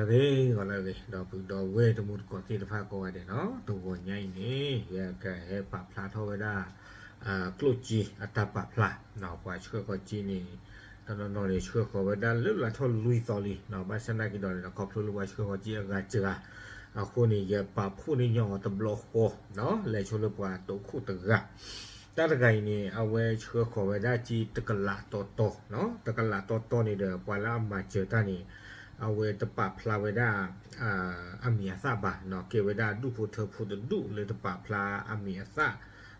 ဂ့ၤဂီၤလၢအဂ့ၤ ဒီပုၢ်ဒီဝဲၢ်တံၤသကိးသ့ၣ်တဖၣ်ကိးဂၤဒဲးနီၤ, တဂီၤညါအံၤန့ၣ် ယကဟဲပာ်ဖျါထီၣ်ဝဲဒၣ် ကျိၣ်စ့အတၢ်ပာ်ဖျါ, ပှၤဆှၢဃီၤစ့န့ၣ် တနီၤနီၤန့ၣ် ဆှၢဃီၤဝဲဒၣ်လၢလါထီၣ်လွံၢ်သီလံ, ဘၣ်ဆၣ်သနာ်က့ဒီးန့ၣ်ဒီး ခီဖျိလၢပှၤဆှၢဃီၤစ့အဂၤစှၤ အဃိန့ၣ် ယပာ်ဖှိၣ်န့ၢ်ညီအီၤတဘျီဃီ, လဲၤဆိလၢပှၤတိခိၣ်တဂၤ တၢ်တဂၤအံၤန့ၣ် အဝဲဆှၢဃီၤဝဲဒၣ်စ့တကလးတီတီ, တကလးတီတီန့ၣ်ဒီး ပှၤလၢအမၤစၢၤတၢ်န့ၣ် အဝဲတပာ်ဖျါဝဲဒၣ် အမံၤအသၣ်ဘၣ်, ကဲဝဲဒၣ်ဒူၣ်ဖိထၢဖိတဒူၣ်လၢတပာ်ဖျါအမံၤအသၣ်,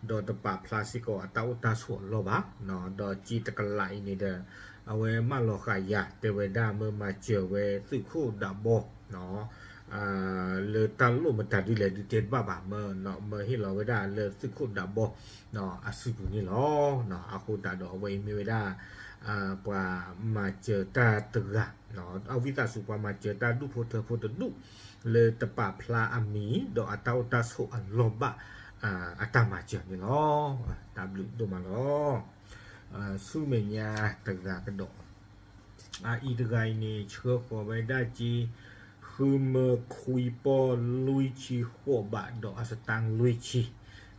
ဒီးတပာ်ဖျါစ့ၢ်ကီးအတၢ်အိၣ်တၢ်ဆိးအလီၢ်ဘၣ်, ဒီးစ့တကလးအံၤန့ၣ်ဒီး အဝဲမၢလီၤဃာ်ယၤ တဲဝဲဒၣ်မၢမၤစၢၤဝဲသုးခိၣ်ဒးဘီ လၢတၢ်လိၣ်မတၤဒ်လဲၣ်ဒုးတဲတဘၣ်ဘၣ်, မၢဟ့ၣ်လီၤဝဲဒၣ်လၢသုးခိၣ်ဒးဘီ အစုပူၤန့ၣ်လီၤ. အဃိသတးဒီးအဝဲအံၤမ့ၢ်ဝဲဒၣ် ပှၤမၤစၢၤတၢ်တဂၤ, အဝံသးစူၤပှၤမၤစၢၤတၢ်ဒူၣ်ဖိထၢဖိတဒူၣ် လၢတပာ်ဖျါအမံၤ ဒီးအတၢ်အိၣ်တၢ်ဆိးအလီၢ်ဘၣ် အတၢ်မၤစၢၤန့ၣ်လီၤ. တၢ်ဘျုးဒိၣ်မးလီၤ. ဆူမဲာ်ညါတဂၤကဒီး အအံၤတဂၤအံၤန့ၣ် ဆှၢဃီၤဝဲဒၣ်စ့ ဃုမၢခွံပီၢ်လွံၢ်ဆံဃိးဘး ဒီးအစတၢ်လွံၢ်ဆံ,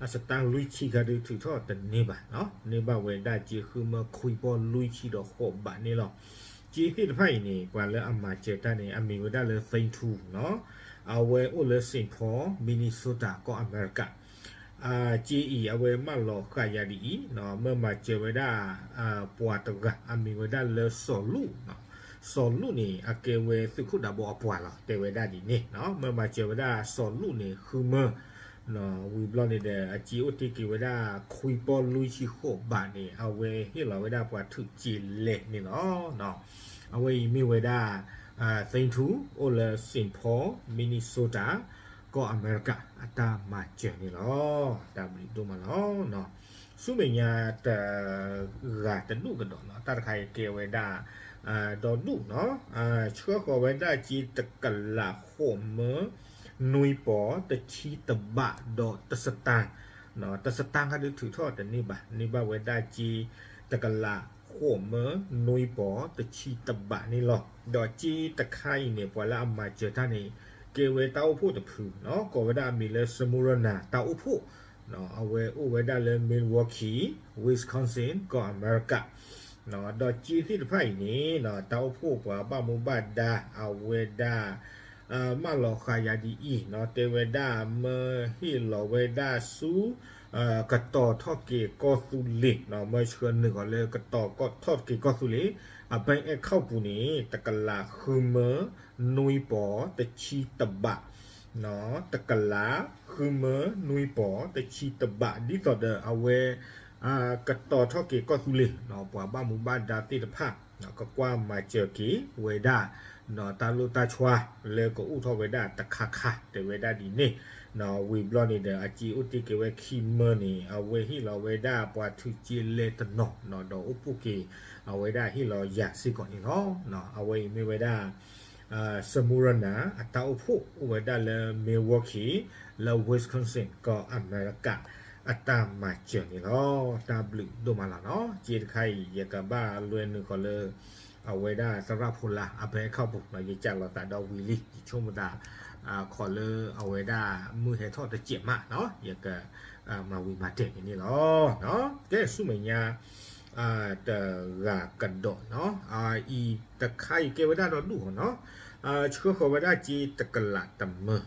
အစတၢ်လွံၢ်ဆံခါဒုးထုးထီၣ်တန့ၢ်ဘၣ်, န့ၢ်ဘၣ်ဝဲဒၣ်စ့ဃုမၢခွံပီၢ်လွံၢ်ဆံဒီးဃိးဘးန့ၣ်လီၤ. စ့သ့ၣ်တဖၣ်အံၤန့ၣ် ပှၤလၢအမၤစၢၤတၢ်န့ၣ် အမံၤဝဲဒၣ်လၢ သ့ထူ အဝဲအိၣ်လၢ Saint Paul Minnesota ကီၢ်အမဲရကၤ စ့အံၤအဝဲမၢလီၤဃာ်ယၤဒ်အံၤ, မၢမၤစၢၤဝဲဒၣ် ပှၤတဂၤ အမံၤဝဲဒၣ်လၢစီၤလူး, စီၤလူးန့ၣ် အကဲဝဲသုးခိၣ်ဒးဘီအပှၤလီၤ တဲဝဲဒၣ်ဒ်န့ၣ်, မၢမၤစၢၤဝဲဒၣ်စီၤလူးန့ၣ် ဃုမၢ ဝံၤဘျီန့ၣ်ဒီး အစ့အိၣ်တ့ၢ်က့ၤဝဲဒၣ် ခွံပီၢ်လွံၢ်ဆံဃိးဘးန့ၣ် အဝဲဟ့ၣ်လီၤဝဲဒၣ်ပှၤထုးစ့လဲၣ်န့ၣ်လီၤ. အဝဲအံၤမ့ၢ်ဝဲဒၣ် သ့ထူ အိၣ်လၢ Saint Paul Minnesota ကီၢ်အမဲရကၤ အတၢ်မၤစၢၤန့ၣ်လီၤ. တၢ်ဘျုးဒိၣ်မးလီၤ. ဆူမဲာ်ညါတဂၤတဒူၣ်ကဒီးနီၤ, တၢ်တခါအံၤကဲဝဲဒၣ် ဒီဒူၣ်နီၤ, ဆှၢဃီၤဝဲဒၣ်စ့တကလးဃိးမၢ နွံပီၢ်တဆံတဘး ဒီးတစတၢ်, တစတၢ်ခါဒုးထုးထီၣ်တန့ၢ်ဘၣ်, န့ၢ်ဘၣ်ဝဲဒၣ်စ့တကလးဃိးမၢ နွံပီၢ်တဆံတဘးန့ၣ်လီၤ. ဒီးစ့တခါအံၤန့ၣ် ပှၤလၢအမၤစၢၤတၢ်န့ၣ် ကဲဝဲတၢ်အိၣ်ဖှိၣ်တဖုနီၤ, ကိးဝဲဒၣ်အမံၤလၢ Smurna တၢ်အိၣ်ဖှိၣ်, အဝဲအိၣ်ဝဲဒၣ်လၢ Milwaukee Wisconsin ကီၢ်အမဲရကၤ ဒီးစ့သ့ၣ်တဖၣ်အံၤန့ၣ် တၢ်အိၣ်ဖှိၣ်ပှၤဘၣ်မူဘၣ်ဒါ အဝဲဒၣ် မၢလီၤဃာ်ယၤဒ်အံၤနီၤ, တဲဝဲဒၣ်မၢဟ့ၣ်လီၤဝဲဒၣ်ဆူ ကတီၤထီၣ်က့ၤကီၢ်သူလ့ၤ, မၢဆှၢနုာ်ဃီၤလၢကတီၤထီၣ်က့ၤကီၢ်သူလ့ၤ အ bank account ပူၤန့ၣ် တကလးဃုမၢ နွံပီၢ်တဆံတဘး, တကလးဃုမၢ နွံပီၢ်တဆံတဘး ဒ်သိးဒီးအဝဲ ကတီၤထီၣ်က့ၤကီၢ်သူလ့ၤ, ပှၤဘၣ်မူဘၣ်ဒါသ့ၣ်တဖၣ် ကကွၢ်မၤစၢၤက့ၤဝဲဒၣ် တၢ်လိၣ်တၢ်ဆှါလၢကအိၣ်ထီၣ်ဝဲဒၣ်တခါခါ တဲဝဲဒၣ်ဒ်န့ၣ်, ဝံၤဘျီန့ၣ်ဒီး အစ့အိၣ်တ့ၢ်က့ၤဝဲခံမၢန့ၣ် အဝဲဟ့ၣ်လီၤဝဲဒၣ်ပှၤထုးစ့လဲၣ်တနီၤ ဒီးအိၣ်ပူၤက့ၤ အဝဲဒၣ်ဟ့ၣ်လီၤယၤစ့ၢ်ကီးန့ၣ်လီၤ. အဝဲအံၤမ့ၢ်ဝဲဒၣ် Smurna အတၢ်အိၣ်ဖှိၣ်အိၣ်ဝဲဒၣ်လၢ Milwaukee လၢ Wisconsin ကီၢ်အမဲရကၤ အတၢ်မၤစၢၤန့ၣ်လီၤ. တၢ်ဘျုးဒိၣ်မးလီၤနီၤ. စ့တခါအံၤ ယကဘၣ်လွဲနုာ်ဃီၤလၢ အဝဲဒၣ်သရၣ်ဖိလၢအ bank account ပူၤနီၤ, ယကးလီၤသးဒီးဝံၤလံ ယဆိကမိၣ်သး ခီးလၢအဝဲဒၣ်မုၢ်ဟဲထီၣ်တစဲးမးနီၤ ယက မၤဝံၤမၤတဲာ်က့ၤန့ၣ်လီၤ. ကဲဆူမဲာ်ညါ တဂၤကဒီးနီၤ, အံၤတခါအံၤကဲဝဲဒၣ်ဒီဒူၣ်နီၤ, ဆှၢဃီၤဝဲဒၣ်စ့တကလးတမၢ,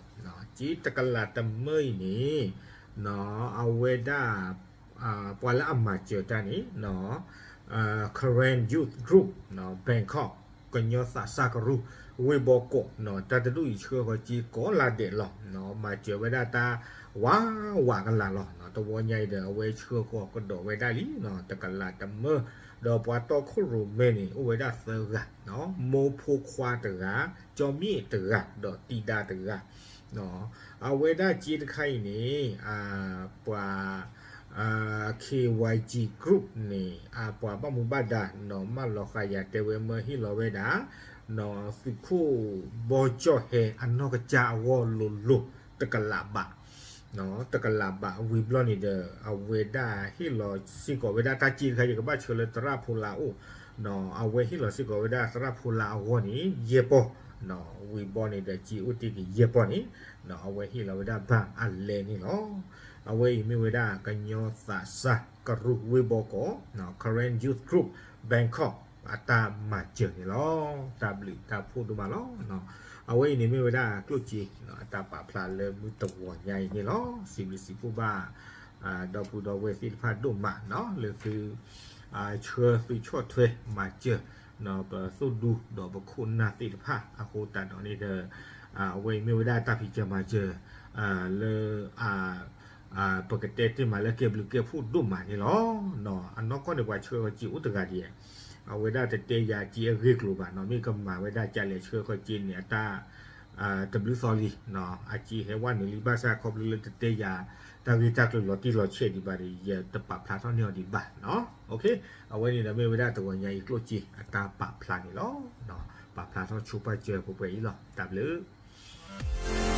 စ့တကလးတမၢအံၤန့ၣ် အဝဲဒၣ် ပှၤလၢအမၤစၢၤတၢ်န့ၣ် Karen Youth Group Bangkok ကညီသးစၢ်ကရူၢ် ဝ့ၢ်ဘီကီး, တၢ်တဒူၣ်အံၤဆှၢဃီၤစ့ကိးလါဒဲးလီၤ. မၤစၢၤဝဲဒၣ်တၢ်ဝးဝးကလၤလီၤ. တဝီညါအံၤဒီး အဝဲဆှၢဃီၤကဒီးဝဲဒၣ်လံ တကလးတမၢ, ဒီးပှၤတီခိၣ်ရိၣ်မဲန့ၣ် အိၣ်ဝဲဒၣ်သၢဂၤ, မိၢ်ဖိခွါတဂၤ, ကၠီမ့ၣ်တဂၤ, ဒီးတံဒါတဂၤ အဝဲဒၣ်စ့တခါအံၤန့ၣ် ပှၤ K Y G Group န့ၣ် အပှၤဘၣ်မူဘၣ်ဒါနီၤ မၢလီၤဃာ်ယၤတဲဝဲမၢဟ့ၣ်လီၤဝဲဒၣ် သုးခိၣ်ဘီကၠီၣ်ဟဲအနီၢ်ကစၢ်အဂီၢ်လိၤလိၤ တကလးဘး, တကလးဘး ဝံၤဘျီန့ၣ်ဒီး အဝဲဒၣ်ဟ့ၣ်လီၤစ့ၢ်ကီးဝဲဒၣ်တၢ်စ့တခါ ယကဘၣ်ဆှၢလၢသရၣ်ဖိလၢအအိၣ်, အဝဲဟ့ၣ်လီၤစ့ၢ်ကီးဝဲဒၣ်သရၣ်ဖိလၢအဂီၢ်န့ၣ် ယဲၢ်ပီၢ် ဝ့ၢ်ဘီန့ၣ်ဒီး စ့အိၣ်တ့ၢ်က့ၤယဲၢ်ပီၢ်န့ၣ် အဝဲဟ့ၣ်လီၤဝဲဒၣ်ဘၣ်အလဲန့ၣ်လီၤ. အဝဲအံၤမ့ၢ်ဝဲဒၣ်ကညီသးစၢ်ကရူၢ်ဝ့ၢ်ဘီကီး Karen Youth Group Bangkok အတၢ်မၤစၢၤန့ၣ်လီၤ. တၢ်ဘျုးတၢ်ဖှိၣ်ဒိၣ်မးလီၤ. အဝဲအံၤန့ၣ်မ့ၢ်ဝဲဒၣ်ကျိၣ်စ့ အတၢ်ပာ်ဖျါလၢမုၢ်တဂီၤညါအံၤန့ၣ်လီၤ. စံးဘျုးစံးဖှိၣ်ဘၣ် ဒီပုၢ်ဒီဝဲၢ်သ့ၣ်တဖၣ်ဒိၣ်မးနီၤ လၢသု ဆှၢသုဆီၣ်ထွဲမၤစၢၤ ပသိၣ်ဒူဒီးပခိၣ်နၢ်သ့ၣ်တဖၣ်အဃိသတးဒီးန့ၣ်ဒီး အဝဲအံၤမ့ၢ်ဝဲဒၣ်တၢ်ဖံးစၢၤမၤစၢၤ လၢ ပကတဲတ့ၢ်မးလၢကဲဘျုးကဲဖှိၣ်ဒိၣ်မးန့ၣ်လီၤ. အနီၢ်ကီၢ်န့ၣ်ပှၤဆှၢဃီစ့အိၣ်တဂၤဒံး အဝဲဒၣ်တတဲယၤစ့အဂ့ၢ်ကျိၤဘၣ်နီၤ မ့ၢ်ကမၤဝဲဒၣ်ကလဲၤဆှၢဃီစ့န့ၣ် အတၢ် တဘျုးသီလံ အစ့ဟဲဝဲနုာ်လံဘၣ်ဆၣ်ခီဖျိလၢတတဲယၤ တၢ်ဂ့ၢ်တၢ်ကျိၤလီၤတံၢ်လီၤဆဲးဒံးဘၣ်ဒီး ယတပာ်ဖျါထီၣ်န့ၢ်အီၤဒံးဘၣ်နီၤ. အဝဲန့ၣ်ဒီးမ့ၢ်ဝဲဒၣ်တဂီၤညါအံၤကျိၣ်စ့အတၢ်ပာ်ဖျါန့ၣ်လီၤ. ပာ်ဖျါထီၣ်ဆိပာ်စၢၤပှဲၤပှဲၤအံၤလီၤ. တၢ်ဘျုး